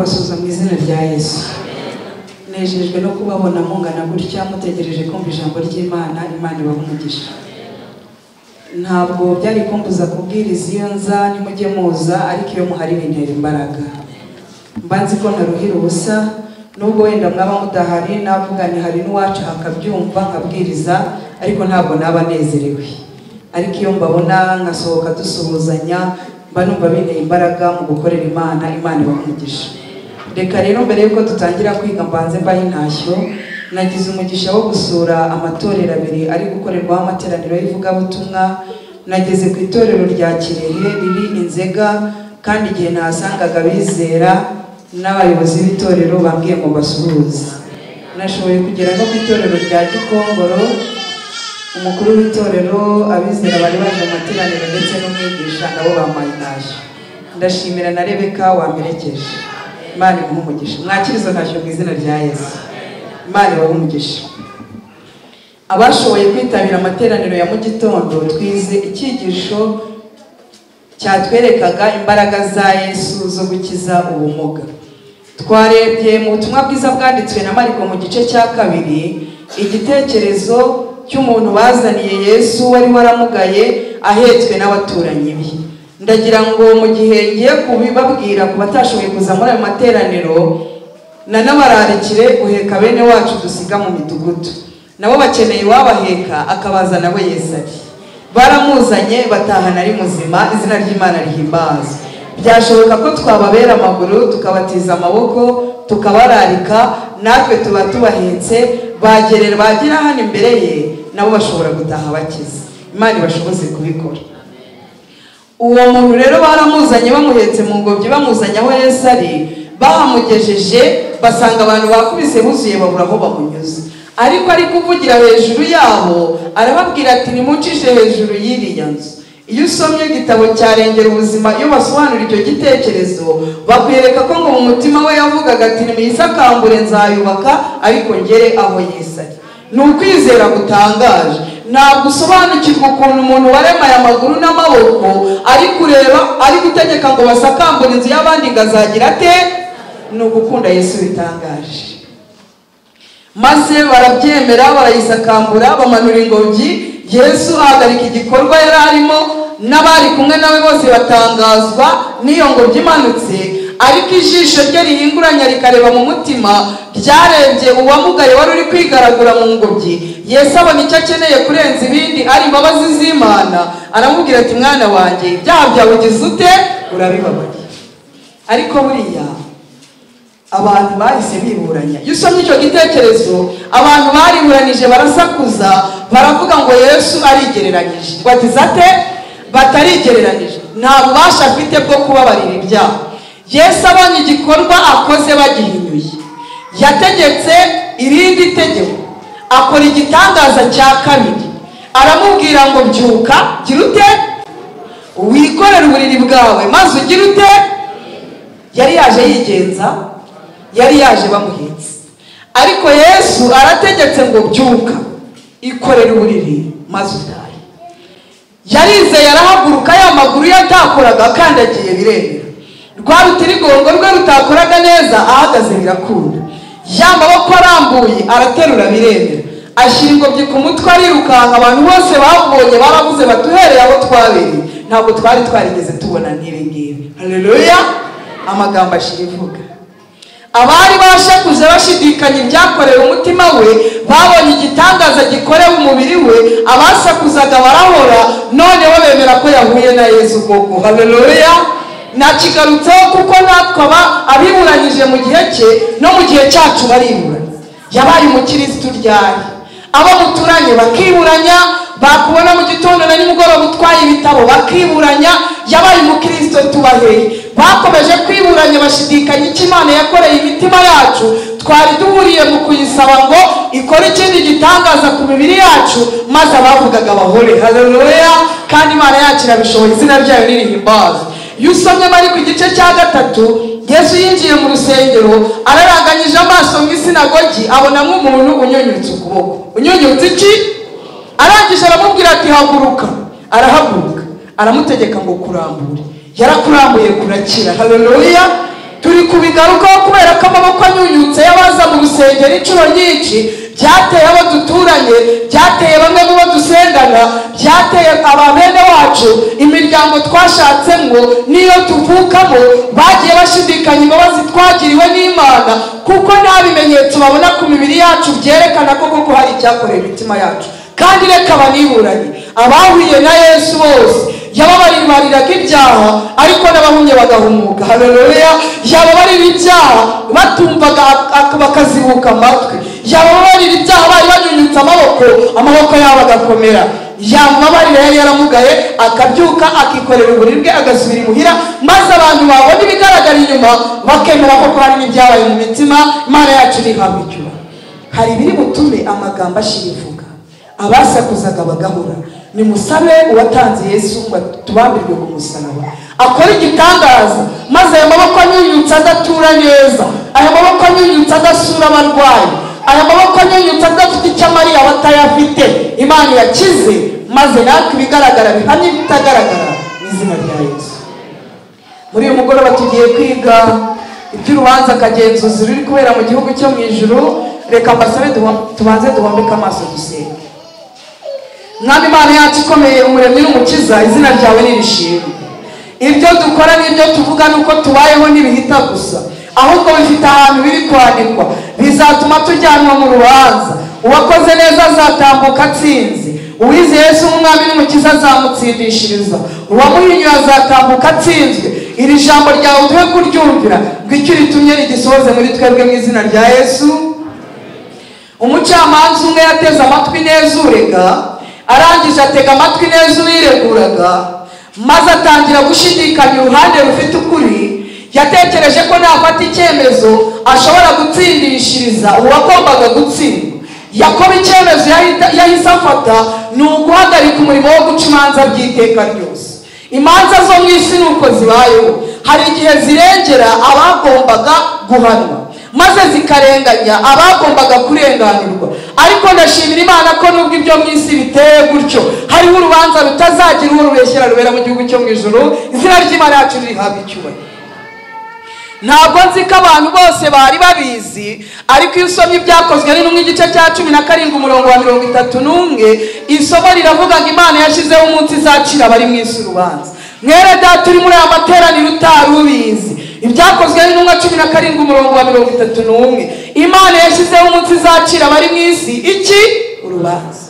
Kubasuhuza mu izina rya Yesu. Nejejwe no kubabona mungana gutya mutegereje kumva ijambo ry'Imana. Imana ibahe umugisha. Ntabwo byari kumbuza kubwiriza iyo nza nimujye muza, ariko iyo muhari bintera imbaraga. Mba nzi ko ntaruhira ubusa, nubwo wenda mwaba mudahari navuga ni hari n'uwacu akabyumva nkabwiriza, ariko ntabwo naba nezerewe. Ariko iyo mbabona nkasohoka dusuhuzanya, mba numva binteye imbaraga mu gukorera Imana. Imana ibahe umugisha. Reka rero mbere yuko dutangira kwiga mbanze mbahe intashyo. Nagize umugisha wo gusura amatorero abiri ari gukorerwaho amateraniro y'ivugabutumwa. Nageze ku itorero rya Kirehe riri Inzega, kandi igihe nahasangaga abizera n'abayobozi b'itorero bambwiye ngo mbasuhuze. Nashoboye kugera no ku itorero rya Gikongoro, umukuru w'itorero, abizera bari baje mu materaniro ndetse n'umwigisha nabo bampaye intashyo. Ndashimira na Rebeka wamperekeje. Imana imuhe umugisha. Mwakire izo ntashyo mu izina rya Yesu. Imana ibahe umugisha. Abashoboye kwitabira amateraniro ya mu gitondo, twize icyigisho cyatwerekaga imbaraga za Yesu zo gukiza ubumuga. Twarebye mu butumwa bwiza bwanditswe na Mariko mu gice cya 2, igitekerezo cy'umuntu bazaniye Yesu wari waramugaye ahetswe n'abaturanyi be. Ndagira ngo mu gihe ngiye kubibabwira ku batashoboye kuza muri ayo materaniro, nanabararikire guheka bene wacu dusiga mu midugudu. Nabo bakeneye uwabaheka akabazana we Yesu ari. Baramuzanye batahana ari muzima, izina ry'Imana rihimbazwe. Byashoboka ko twababera amaguru, tukabatiza amaboko, tukabararika, natwe tuba tubahetse, bagerera bagera hano imbere ye, nabo bashobora gutaha bakize. Imana ibashoboze kubikora. Uwo muntu rero baramuzanye bamuhetse mu ngobyi, bamuzanye aho Yesu ari, bahamugejeje basanga abantu bakubise buzuye babura aho bamunyuze. Ariko ari kuvugira hejuru yabo, arababwira ati nimuncishe hejuru y'iriya nzu. Iyo usomye igitabo cya Rengera Ubuzima, iyo basobanura icyo gitekerezo, bakwereka ko ngo mu mutima we yavugaga ati nimuyisakambure nzayubaka, ariko ngere aho Yesu ari. Ni ukwizera gutangaje. Ntabwo usobanukirwa ukuntu umuntu waremaye amaguru n'amaboko ari kureba, ari gutegeka ngo basakambure inzu y'abandi ngo azagira ate? Ni ugukunda Yesu bitangaje. Maze barabyemera, barayisakambura, bamanura ingobyi. Yesu ahagarika igikorwa yari arimo, n'abari kumwe nawe bose batangazwa n'iyo ngobyi imanutse. Ariko ijisho rye rihinguranya rikareba mu mutima, ryarebye uwamugaye wari uri kwigaragura mu ngobyi. Yesu abona icyo akeneye kurenza ibindi ari imbabazi z'Imana, aramubwira ati mwana wanjye, ibyaha byawe ugize ute? Urabibabariye. Ariko buriya abantu bahise biburanya. Iyo usomye icyo gitekerezo, abantu bariburanije barasakuza, baravuga ngo Yesu arigereranyije. Bagize ate? Batarigereranije. Nta bubasha afite bwo kubabarira ibyaha. Yesu abonye igikorwa akoze bagihinyuye, yategetse irindi tegeko, akora igitangaza cya 2. Aramubwira ngo byuka, gira ute? Wikorere uburiri bwawe maze ugire ute? Yari yaje yigenza, yari yaje bamuhetse. Ariko Yesu arategetse ngo byuka, ikorere uburiri maze utahe. Yarizeye arahaguruka, ya maguru ye atakoraga akandagiye biremera. Rwa rutirigongo rwe rutakoraga neza ahagaze birakunda. Ya maboko arambuye araterura biremera. Ashyira ingobyi ku mutwe arirukanka. Abantu bose babonye baravuze bati uhereye aho twabereye ntabwo twari twarigeze tubona nk'ibi ngibi. Haleluya! Amagambo ashira ivuga. Abari bashakuje bashidikanya ibyakorewe umutima we, babonye igitangaza gikorewe umubiri we, abasakuzaga barahora, noneho bemera ko yahuye na Yesu koko. Haleluya! Nakigarutseho kuko natwe abiburanyije mu gihe cye no mu gihe cyacu bariburanya. Yabaye umukirisitu ryari? Abo muturanye bakiburanya, bakubona mu gitondo na nimugoroba utwaye ibitabo bakiburanya. Yabaye umukristo tubahehe? Bakomeje kwiburanya bashidikanya icyo Imana yakoreye imitima yacu. Twari duhuriye mu kuyisaba ngo ikore ikindi gitangaza ku mibiri yacu, maze abavugaga bahore. Haleluya! Kandi Imana yacu irabishoboye, izina ryayo nirihimbazwe. Iyo usomye Mariko igice cya 3, Yesu yinjiye mu rusengero araranganyije amaso mu isinagogi, abonamo umuntu unyunyutse ukuboko. Unyunyutse iki? Arangije aramubwira ati haguruka. Arahaguruka, aramutegeka ngo kurambure. Yarakurambuye kurakira. Haleluya! Turi kubigarukaho kubera ko amaboko anyunyutse y'abaza mu rusengero inshuro nyinshi byateye abo duturanye, byateye bamwe mu bo dusengana, byateye ababene wacu, imiryango twashatsemo n'iyo tuvukamo, bagiye bashidikanya imbabazi twagiriwe n'Imana, kuko nta bimenyetso babona ku mibiri yacu byerekana ko koko hari icyakorewe imitima yacu. Kandi reka baniburanye, abahuye na Yesu bose yababariraga ibyaha, ariko n'abahumye bagahumuka. Haleluya! Yababarira ibyaha batumvaga bakazibuka amatwi, yababarira ibyaha bari banyunyutse amaboko, amaboko yabo agakomera. Yamubabarira yari yaramugaye, akabyuka akikorera uburiri bwe agasubira imuhira, maze abantu babona ibigaragara inyuma bakemera ko hari n'ibyabaye mu mitima. Imana yacu irihabwa icyubahiro. Hari ibiri butume amagambo ashivuga, abasakuzaga bagahura. Nimusabe uwatanze Yesu ngo tubambirwe ku musaraba, akora igitangaza, maze aya maboko anyunyutse adatura neza, aya maboko anyunyutse adasura abarwayi, aya maboko anyunyutse adafite icyo amariye abatayafite, Imana yakize, maze natwe ibigaragara bihamye ibitagaragara mu izina rya Yesu. Muri uyu mugoroba tugiye kwiga iby'urubanza kagenzuzi ruri kubera mu gihugu cyo mu ijuru. Reka mbasabe tubanze duhombeke amaso dusenge. Mwami Imana yacu ikomeye, umuremyi n'umukiza, izina ryawe nirishimwe. Ibyo dukora n'ibyo tuvuga nuko tubayeho ntibihita gusa, ahubwo bifite ahantu biri kwandikwa, bizatuma tujyanwa mu rubanza. Uwakoze neza azatambuka atsinze, uwizeye Yesu nk'umwami n'umukiza azamutsindishiriza, uwamuhinyuye azatambuka atsinzwe. Iri jambo ryawe uduhe kuryumvira, ngo icyo uritumye rigisohoze muri twebwe mu izina rya Yesu. Umucamanza umwe yateze amatwi neza urega, arangije atega amatwi neza uwireguraga, maze atangira gushidikanya uruhande rufite ukuri. Yatekereje ko nafata icyemezo ashobora gutsindishiriza uwagombaga gutsindwa. Yakobo icyemezo yahise afata ni uguhagarika umurimo wo guca imanza by'iteka ryose. Imanza zo mu isi nuko zibayeho, hari igihe zirengera abagombaga guhanwa, maze zikarenganya abagombaga kurenganurwa. Ariko ndashimira Imana ko nubwo ibyo mu isi biteye gutyo, hariho urubanza rutazagira uwo rubeshyera rubera mu gihugu cyo mu ijuru. Izina ry'Imana yacu ririhabwa icyubahiro. Ntabwo nzi ko abantu bose bari babizi, ariko iyo usomye ibyakozwe n'intumwa igice cya 17 umurongo wa 31, isomo riravuga ngo Imana yashyizeho umunsi izacira abari mu isi urubanza. Mwere data uri muri aya materaniro utari ubizi, ibyakozwe n'intumwa 17 umurongo wa 31, Imana yashyizeho umunsi izacira abari mu isi iki? Urubanza.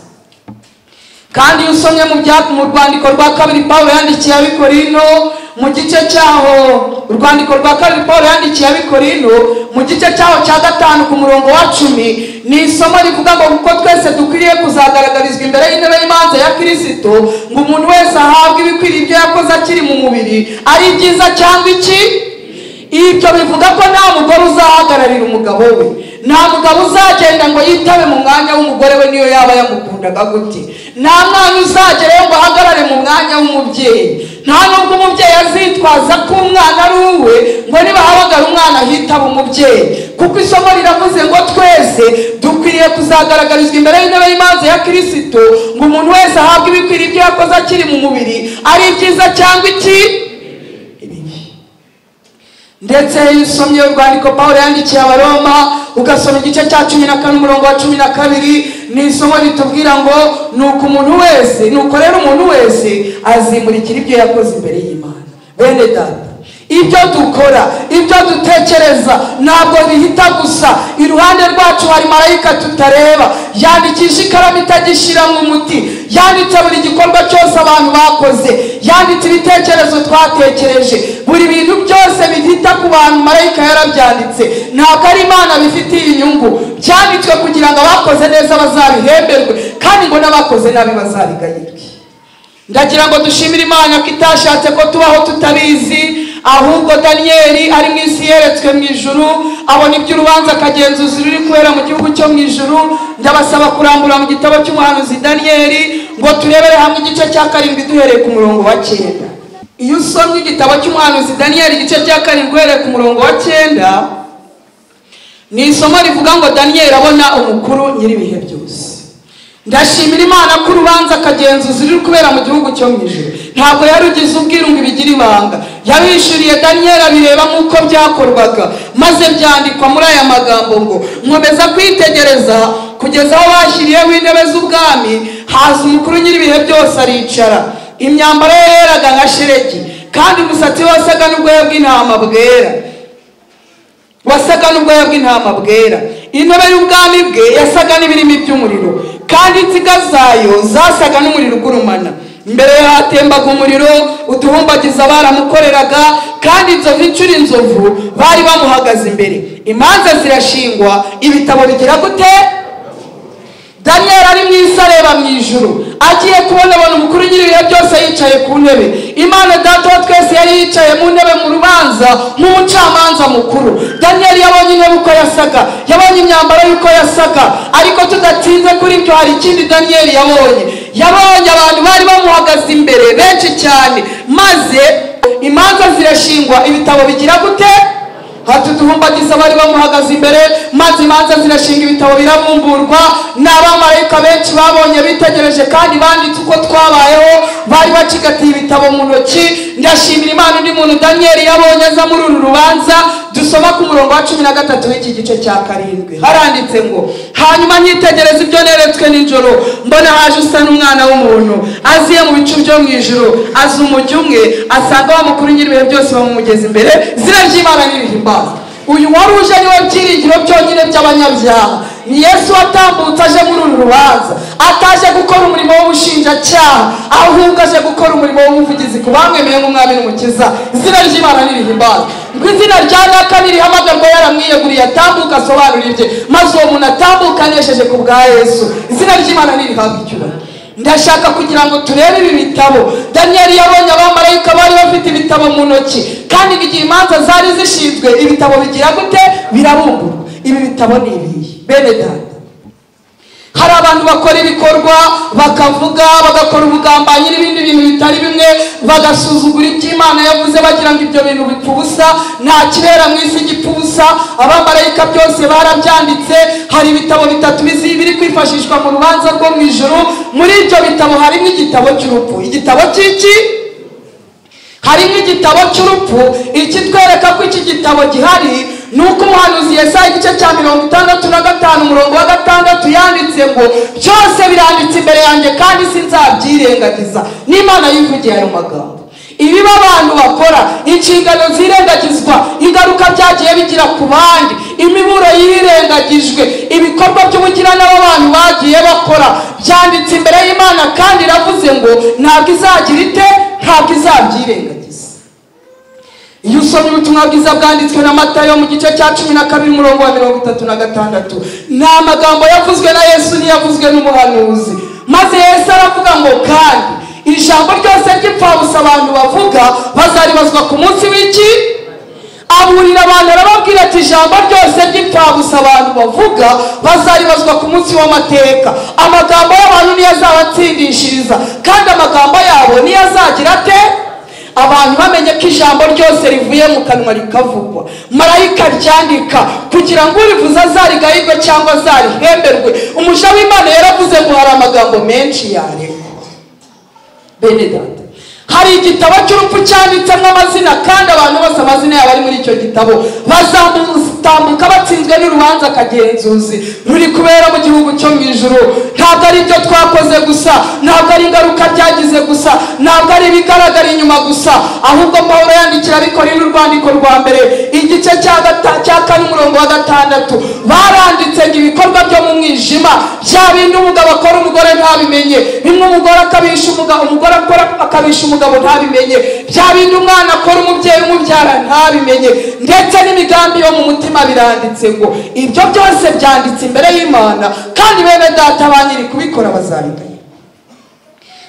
Kandi iyo usomye mu rwandiko rwa kabiri Pawulo yandikiye Abakorinto mu gice cyaho, urwandiko rwa kabiri Pawulo yandikiye Abakorinto mu gice cyaho cya 5 ku murongo wa 10, ni isomo rivuga ngo kuko twese dukwiriye kuzagaragarizwa imbere y'intebe y'imanza ya Kristo, ngo umuntu wese ahabwe ibikwiriye ibyo yakoze akiri mu mubiri, ari ibyiza cyangwa iki. Ibyo bivuga ko nta mugore uzahagararira umugabo we, nta mugabo uzagenda ngo yitabe mu mwanya w'umugore we niyo yaba yamukundaga gute, nta mwana uzagerayo ngo ahagarare mu mwanya w'umubyeyi, nta nubwo umubyeyi azitwaza ko umwana ari uwe ngo nibahamagara umwana hitaba umubyeyi. Kuko isomo riravuze ngo twese dukwiriye kuzagaragarizwa imbere y'intebe y'imanza ya Kristo, ngo umuntu wese ahabwe ibikwiriye ibyo yakoze akiri mu mubiri, ari ibyiza cyangwa iki? Ndetse iyo usomye urwandiko Pawulo yandikiye Abaroma, ugasoma igice cya 14 umurongo wa 12, ni isomo ritubwira ngo nuko umuntu wese, nuko rero umuntu wese azimurikira ibyo yakoze imbere y'Imana. Bene data, ibyo dukora, ibyo dutekereza ntabwo bihita gusa. Iruhande rwacu hari marayika tutareba, yandikisha ikaramu itagishyiramo umuti, yanditse buri gikorwa cyose abantu bakoze, yanditse ibitekerezo twatekereje, buri bintu byose bihita ku bantu marayika yarabyanditse. Ntabwo ari Imana bifitiye inyungu, byanditswe kugira ngo abakoze neza bazabihemberwe, kandi ngo n'abakoze nabi bazabigayirwe. Ndagira ngo dushimire Imana ko itashatse ko tubaho tutabizi, ahubwo Daniyeli ari mu isi yeretswe mu ijuru, abona iby'urubanza akagenzuzi ruri kubera mu gihugu cyo mu ijuru. Ndabasaba kurambura mu gitabo cy'umuhanuzi Daniyeli ngo turebere hamwe igice cya 7 duhereye ku murongo wa 9. Iyo usomye igitabo cy'umuhanuzi Daniyeli igice cya 7 uhereye ku murongo wa 9, ni isomo rivuga ngo Daniyeli abona umukuru nyir'ibihe byose. Ndashimira Imana ko urubanza akagenzuzi ruri kubera mu gihugu cyo mu ijuru ntabwo yarugize ubwiru ngo ibigira ibanga. Yabishuriye Daniyeli abireba nk'uko byakorwaga, maze byandikwa muri aya magambo ngo: nkomeza kwitegereza kugeza aho bashyiriyeho intebe z'ubwami, haza umukuru nyir'ibihe byose aricara. Imyambaro ye yeraga nka shelegi, kandi umusatsi we wasaga n'ubwoya bw'intama bwera, wasaga n'ubwoya bw'intama bwera. Intebe y'ubwami bwe yasaga n'ibirimi by'umuriro, kandi inziga zayo zasaga n'umuriro ugurumana. Imbere ye hatembaga umuriro, uduhumbagiza baramukoreraga, kandi inzovu inshuro inzovu bari bamuhagaze imbere. Imanza zirashingwa, ibitabo bigira gute? Daniel ari mu isi areba mu ijuru, agiye kubona abona umukuru nyir'ibihe byose yicaye ku ntebe. Imana Data wa twese yari yicaye mu ntebe mu rubanza nk'umucamanza mukuru. Daniel yabonye intebe uko yasaga, yabonye imyambaro y'uko yasaga, ariko tudatinze kuri ibyo hari ikindi Daniel yabonye. Yabonye abantu bari bamuhagaze imbere benshi cyane, maze imanza zirashingwa, ibitabo bigira gute? Hatuduhumbagiza bari bamuhagaze imbere, maze imanza zirashinga, ibitabo birabumburwa. N'abamarayika benshi babonye bitegereje kandi banditse uko twabayeho, bari bacigatiye ibitabo mu ntoki. Ndashimira Imana undi muntu Daniel yabonye aza muri uru rubanza. Dusoma ku murongo wa 13 w'iki gice cya 7, haranditse ngo: hanyuma nkitegereza ibyo neretswe nijoro, mbona haje usa n'umwana w'umuntu, aziye mu bicu byo mu ijuru, aza umujyi umwe, asanga wa mukuru nyir'ibihe byose bamumugeza imbere. Izina ry'Imana nirihimbaza. Uyu wari uje niwe byiringiro byonyine by'abanyabyaha. Ni Yesu watambutse aje muri uru rubanza, ataje gukora umurimo w'ubushinjacyaha, ahubwo aje gukora umurimo w'ubuvugizi ku bamwemeye nk'umwami n'umukiza. Izina ry'Imana nirihimbaza. Ngo izina rya naka nirihamagarwa yaramwiyeguriye, atambuka asobanura ibye, maze uwo muntu atambuka anesheje ku bwa Yesu. Izina ry'Imana nirihabwa icyubahiro. Ndashaka kugira ngo turebe ibi bitabo. Daniel yabonye abamarayika bari bafite ibitabo mu ntoki, kandi igihe imanza zari zishinzwe, ibitabo bigira gute? Birabumburwa. Ibi bitabo ni ibihe? Bene data, hari abantu bakora ibikorwa bakavuga, bagakora ubugambanyi n'ibindi bintu bitari bimwe, bagasuzugura ibyo Imana yavuze, bagira ngo ibyo bintu bipfa ubusa. Nta kibera mu isi gipfa ubusa. Abamarayika byose barabyanditse. Hari ibitabo bitatu biri kwifashishwa mu rubanza rwo mu ijuru. Muri ibyo bitabo harimo igitabo cy'urupfu. Igitabo cy'iki? Harimo igitabo cy'urupfu. Ikitwereka ko iki gitabo gihari nuko umuhanuzi Yesaya igice cya 65 umurongo wa 6 yanditse ngo: byose biranditse imbere yanjye kandi sinzabyirengagiza. N'Imana yivugiye ayo magambo. Ibiba abantu bakora, inshingano zirengagizwa, ingaruka byagiye bigira ku bandi, imiburo yirengagijwe, ibikorwa by'ubugiranabo abantu bagiye bakora byanditse imbere y'Imana, kandi iravuze ngo ntabwo izagira ite? Ntabwo izabyirengagiza. Iyo usomye ubutumwa bwiza bwanditswe na Matayo mu gice cya 12 umurongo wa 36, nta magambo yavuzwe na Yesu n'iyavuzwe n'umuhanuzi. Maze Yesu aravuga ngo: kandi ijambo ryose ry'ipfabusa abantu bavuga bazaribazwa ku munsi w'iki? Aburira abantu arababwira ati: ijambo ryose ry'ipfabusa abantu bavuga bazaribazwa ku munsi w'amateka. Amagambo y'abantu niyo azabatsindishiriza, kandi amagambo yabo niyo azagira ate? Abantu bamenye ko ijambo ryose rivuye mu kanwa rikavugwa, marayika ryandika kugira ngo urivuze azarigayirwe cyangwa azarihemberwe. Umuja w'Imana yaravuze ngo hari amagambo menshi yarekwa. Bene data, hari igitabo cy'urupfu cyanditsemo amazina, kandi abantu bose amazina yabo ari muri icyo gitabo bazatambuka batsinzwe n'urubanza kagenzuzi ruri kubera mu gihugu cyo mu ijuru. Ntabwo ari ibyo twakoze gusa, ntabwo ari ingaruka byagize gusa, ntabwo ari ibigaragara inyuma gusa, ahubwo Pawulo yandikira Abikorinto urwandiko rwa mbere igice cya 4 umurongo wa 6, baranditse ngo ibikorwa byo mu mwijima, bya bindi umugabo akora umugore ntabimenye, bimwe umugore akabisha umugabo, umugore akora akabisha umugabo ntabimenye, bya bindi umwana akora umubyeyi umubyara ntabimenye, ndetse n'imigambi yo mu mutima biranditse ngo ibyo byose byanditse imbere y'Imana, kandi bene data ba nyiri kubikora bazabigaya.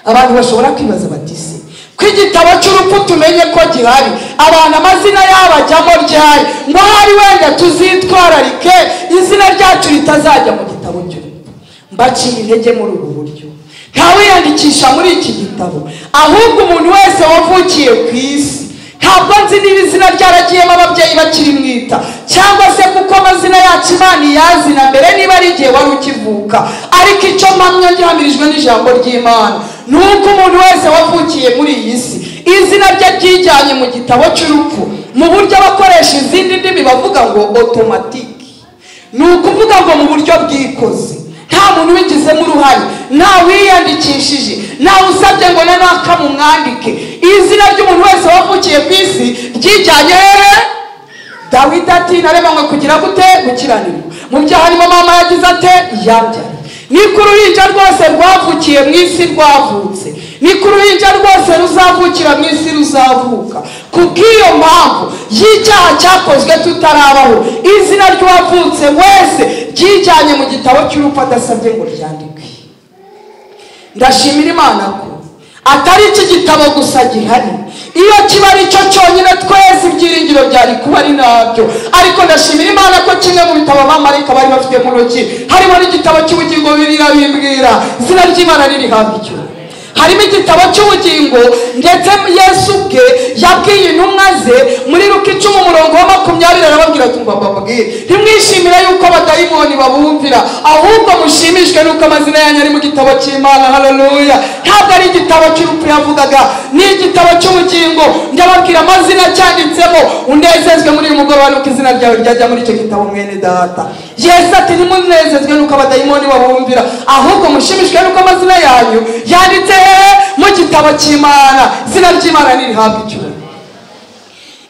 Abantu bashobora kwibaza bati: se ko igitabo cy'urupfu tumenye ko gihari, abantu amazina yabo ajyamo ryari, ngo hari wenda tuzitwararike izina ryacu ritazajya mu gitabo cy'urupfu? Mbaciye intege muri ubu buryo: ntawiyandikisha muri iki gitabo, ahubwo umuntu wese wavukiye ku isi. Ntabwo nzi niba izina ryaragiyemo ababyeyi bakiri mwita, cyangwa se kuko amazina yacu Imana iyazina mbere niba ari igihe wari ukivuka, ariko icyo mpamya gihamirijwe n'ijambo ry'Imana nuko umuntu wese wavukiye muri iyi si, Izina rye ryijyanye mu gitabo cy'urupfu mu buryo abakoresha izindi ndimi bavuga ngo automatique, ni ukuvuga ngo mu buryo bwikoze, nta muntu ubigizemo uruhare, nta wiyandikishije, nta usabye ngo nanaka mumwandike. Izina ry'umuntu wese wavukiye ku isi ryijyanye hehe? Dawidi ati naremanywe kugira gute? Gukiranirwa. Mu byaha harimo mama yagize ate? Yabyaye. Niko uruhinja rwose rwavukiye mu isi rwavutse, niko uruhinja rwose ruzavukira mu isi ruzavuka. Kubw'iyo mpamvu y'icyaha cyakozwe tutarabaho, izina ry'uwavutse wese ryijyanye mu gitabo cy'urupfu adasabye ngo ryandikwe. Ndashimira Imana ko atari iki gitabo gusa gihari. Iyo kiba ari cyo cyonyine twese ibyiringiro byari kuba ari nabyo, ariko ndashimira Imana ko kimwe mu bitabo abamarayika bari bafite mu ntoki harimo n'igitabo cy'ubugingo. Bibiliya bimbwira izina ry'Imana riri hafi cyane. Harimo igitabo cy'ubugingo, ndetse Yesu ubwe yabwiye intumwa ze muri Luka 10:20 arababwira ati mbababwire, ntimwishimire yuko abadayimoni babumvira, ahubwo mushimishwe nuko amazina yanyu ari mu gitabo cy'Imana. Haleluya! Ntabwo ari igitabo cy'urupfu yavugaga, ni igitabo cy'ubugingo. Ndababwira amazina cyanditsemo, unezezwe muri uyu mugoroba nuko izina ryawe ryajya muri icyo gitabo mwene data. Yesu ati ntimunezezwe nuko abadayimoni babumvira, ahubwo mushimishwe nuko amazina yanyu yanditse mu gitabo cy'Imana. Izina ry'Imana nirihabwe icyubahiro.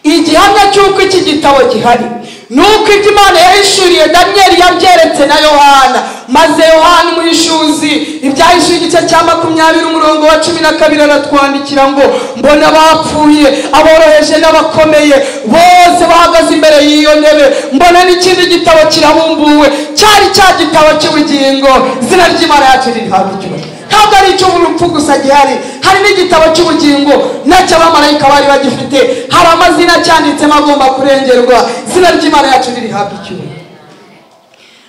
Igihamya cy'uko iki gitabo gihari nuko ibyo Imana yahishuriye Daniyeli yabyeretse na Yohana, maze Yohana umuhishuzi ibyahishuye igice cya 20:12 aratwandikira ngo mbona abapfuye, aboroheje n'abakomeye bose bahagaze imbere y'iyo ntebe, mbona n'ikindi gitabo kirabumbuwe, cyari cya gitabo cy'ubugingo. Izina ry'Imana yacu ririhabwe icyubahiro. Ntabwo ari icy'urupfu gusa gihari, hari n'igitabo cy'ubugingo nacyo abamarayika bari bagifite, hari amazina cyanditsemo agomba kurengerwa. Izina ry'Imana yacu ririhabwe icyubahiro.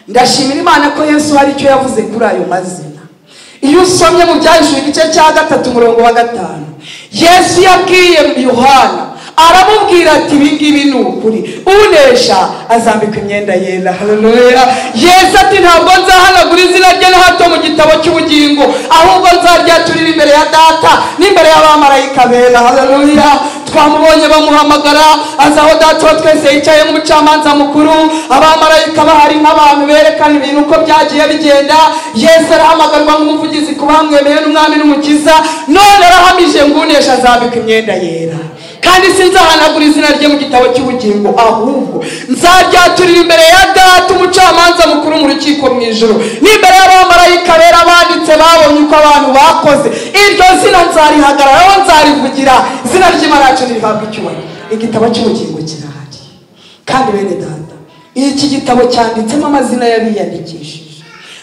Ndashimira Imana ko Yesu hari icyo yavuze kuri ayo mazina. Iyo usomye mu Byahishuwe igice cya 3:5, Yesu yabwiye Yohana aramubwira ati ibi ngibi ni ukuri, unesha azambikwa imyenda yera. Haleluya! Yesu ati ntabwo nzahanagura izina rye na hato mu gitabo cy'ubugingo, ahubwo nzaryaturira imbere ya data n'imbere y'abamarayika bera. Haleluya! Twamubonye bamuhamagara aza aho data wa twese yicaye nk'umucamanza mukuru, abamarayika bahari nk'abantu berekana ibintu uko byagiye bigenda. Yesu arahamagarwa nk'umuvugizi ku bamwemeye n'umwami n'umukiza, none arahamije ngo unesha azambikwa imyenda yera, kandi sinzahanagura izina rye mu gitabo cy'ubugingo, ahubwo nzaryaturira imbere ya data umucamanza mukuru mu rukiko mu ijuru n'imbere y'abamarayika bera banditse babonye uko abantu bakoze. Iryo zina nzarihagararaho, nzarivugira. Izina ry'Imana yacu ririhabwe icyubahiro. Igitabo cy'ubugingo kirahari, kandi bene data, iki gitabo cyanditsemo amazina y'abiyandikishije.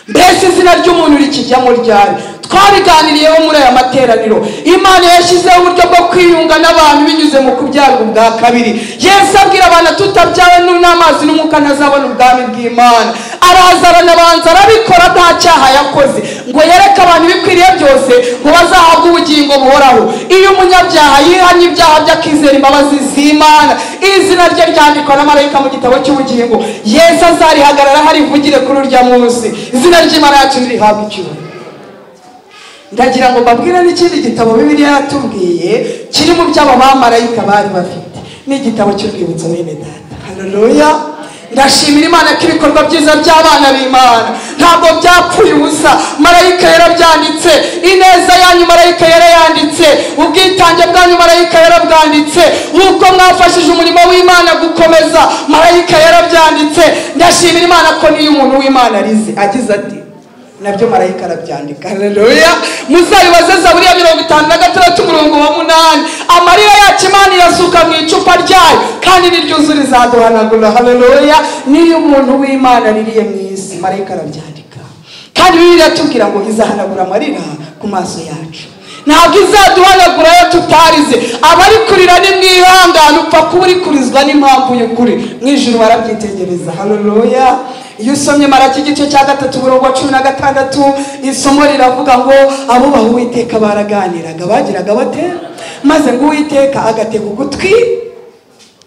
Mbese izina ry'umuntu rikijyamo ryari? Twabiganiriyeho muri aya materaniro. Imana yashyizeho uburyo bwo kwiyunga n'abantu binyuze mu kubyarwa ubwa kabiri. Yesu abwira abantu tutabyawe n'amazi n'umwuka ntazabona ubwami bw'Imana. Araza aranabanza arabikora nta cyaha yakoze, ngo yereke abantu ibikwiriye byose ngo bazahabwe ubugingo buhoraho. Iyo umunyabyaha yihanye ibyaha bye akizera imbabazi z'Imana, izina rye ryandikwa na marayika mu gitabo cy'ubugingo. Yesu azarihagarara harivugire kuri urya munsi. Izina ry'Imana yacu ririhabwe icyubahiro. Ndagira ngo mbabwire n'ikindi gitabo Bibiliya yatubwiye kiri mu by'aba bamarayika bari bafite, ni igitabo cy'urwibutso bene data. Haleluya! Ndashimira Imana ko ibikorwa byiza by'abana b'Imana ntabwo byapfuye ubusa. Marayika yarabyanditse, ineza yanyu marayika yarayanditse, ubwitange bwanyu marayika yarabwanditse, uko mwafashije umurimo w'Imana gukomeza marayika yarabyanditse. Ndashimira Imana ko niyo umuntu w'Imana arize agize ati nabyo marayika arabyandika. Haleluya! Muzabibaze Zaburi ya 56:8, amarira yacu Imana irasuka mu icupa ryayo kandi niryuzura izaduhanagura. Haleluya! Niyo umuntu w'Imana aririye mu isi marayika arabyandika, kandi Bibiliya iratubwira ngo izahanagura amarira ku maso yacu. Ntabwo izaduhanagura yo tutarize. Abari kurira ni mwihangane, upfa kuba uri kurizwa n'impamvu y'ukuri. Mu ijuru barabyitegereza. Haleluya! Iyo usomye Maraki igice cya 3:16, isomo riravuga ngo abubaha Uwiteka baraganiraga, bagiraga bate? Maze ngo Uwiteka agatega ugutwi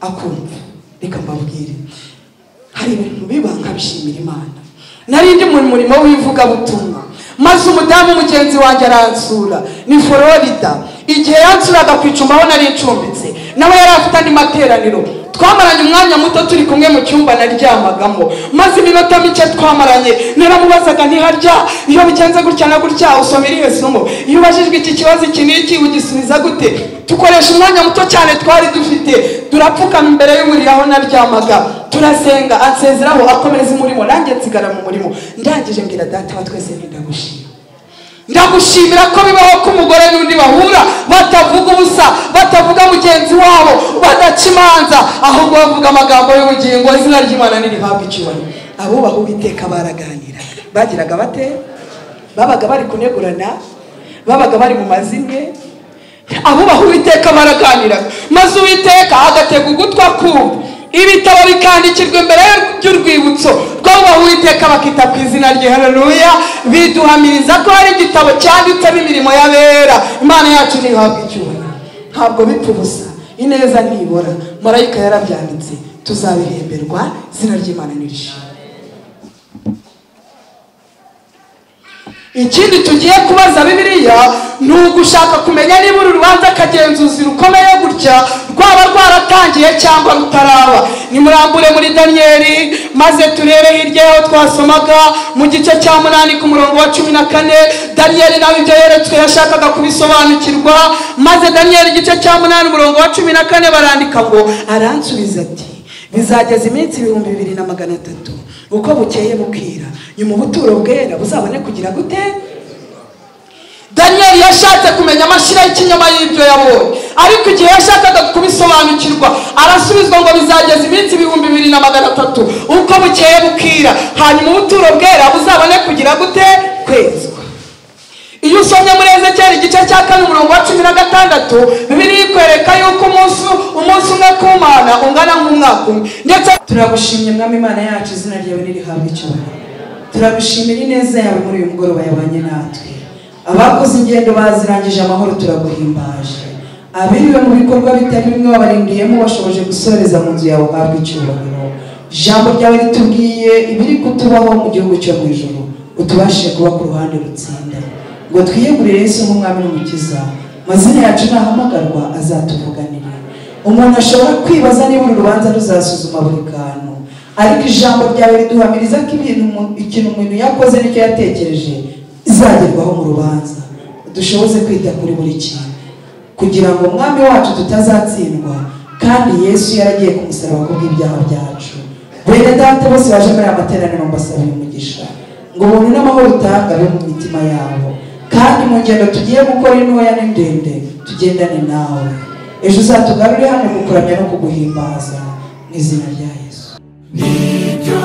akumva. Reka mbabwire, hari ibintu biba nkabishimira Imana. Nari ndi mu murimo w'ivugabutumwa, maze umudamu mugenzi wanjye aransura, ni Florida. Igihe yansuraga ku icumbi aho nari ncumbitse, nawe yari afite andi materaniro. Twamaranye umwanya muto turi kumwe mu cyumba naryamagamo, maze iminota mike twamaranye naramubazaga ntiharya iyo bigenze gutya na gutya usoma irihe somo, iyo ubajijwe iki kibazo iki n'iki ugisubiza gute. Tukoresha umwanya muto cyane twari dufite, turapfukama imbere y'uburiri aho naryamaga, turasenga, ansezeraho akomereza umurimo, nanjye nsigara mu murimo. Ndangije mbwira data wa twese nti ndagushima, ndagushimira ko bibaho ko umugore n'undi bahura batavuga ubusa, batavuga mugenzi wabo, badaca imanza, ahubwo bavuga amagambo y'ubugingo. Izina ry'Imana nirihabwe icyubahiro. Abubaha Uwiteka baraganira, bagiraga bate? Babaga bari kunegurana, babaga bari mu mazimwe. Abubaha Uwiteka baraganira, maze Uwiteka agatega ugutwi akumva. Ibitabo bikandikirwa imbere y'urwibutso rw'abubaha Uwiteka bakita ku izina rye. Haleluya! Biduhamiriza ko hari igitabo cyanditsemo imirimo y'abera. Imana yacu ntihabwe icyubahiro. Ntabwo bipfa ubusa, ineza ntibora, marayika yarabyanditse, tuzabihemberwa. Izina ry'Imana nirishimwe. Ikindi tugiye kubaza Bibiliya ni ugushaka kumenya niba uru rubanza akagenzuzi rukomeye gutya rwaba rwaratangiye cyangwa rutaraba. Nimurambure muri Daniyeli maze turebe hirya yaho twasomaga mu gice cya 8 ku murongo wa 14. Daniyeli nawe ibyo yeretswe yashakaga kubisobanukirwa, maze Daniyeli igice cya 8 umurongo wa 14 barandika ngo aransubiza ati bizageza iminsi 2300 uko bukeye bukira, nyuma ubuturo bwera buzabone kugira gute. Daniyeli yashatse kumenya amashira y'ikinyoma y'ibyo yabonye, ariko igihe yashakaga kubisobanukirwa arasubizwa ngo bizageza iminsi 2300 uko bukeye bukira, hanyuma ubuturo bwera buzabone kugira gute, kwezwa. Iyo usomye muri Ezekiyeli igice cya 4 umurongo wa 16, Bibiliya ikwereka yuko umunsi umwe ku Mana ungana nk'umwaka umwe. Ndetse turagushimye Mwami Imana yacu, izina ryawe nirihabwe icyubahiro. Turagushimira ineza yawe muri uyu mugoroba yabanye natwe. Abakoze ingendo bazirangije amahoro turaguhimbaje. Abiriwe mu bikorwa bitari bimwe wabarindiyemo bashoboje gusoreza mu nzu yawe, uhabwe icyubahiro. Ijambo ryawe ritubwiye ibiri kutubaho mu gihugu cyo mu ijuru, utubashe kuba ku ruhande rutsinda, ngo twiyegurire Yesu nk'umwami n'umukiza. Amazina yacu nahamagarwa azatuvuganire. Umuntu ashobora kwibaza niba uru rubanza ruzasuzuma buri kantu, ariko ijambo ryawe riduhamiriza ko ikintu umuntu yakoze nicyo yatekereje izagerwaho mu rubanza. Dushoboze kwita kuri buri kintu kugira ngo Mwami wacu tutazatsindwa, kandi Yesu yaragiye ku musaraba kubw'ibyaha byacu. Bene data bose baje muri aya materaniro mbasabira umugisha, ngo ubuntu n'amahoro utanga abe mu mitima yabo, kandi mu ngendo tugiye gukora intoya n'indende tugendane nawe. Ejo uzatugarure hano kukuramya no kuguhimbaza mu izina rya Yesu. Nibyo.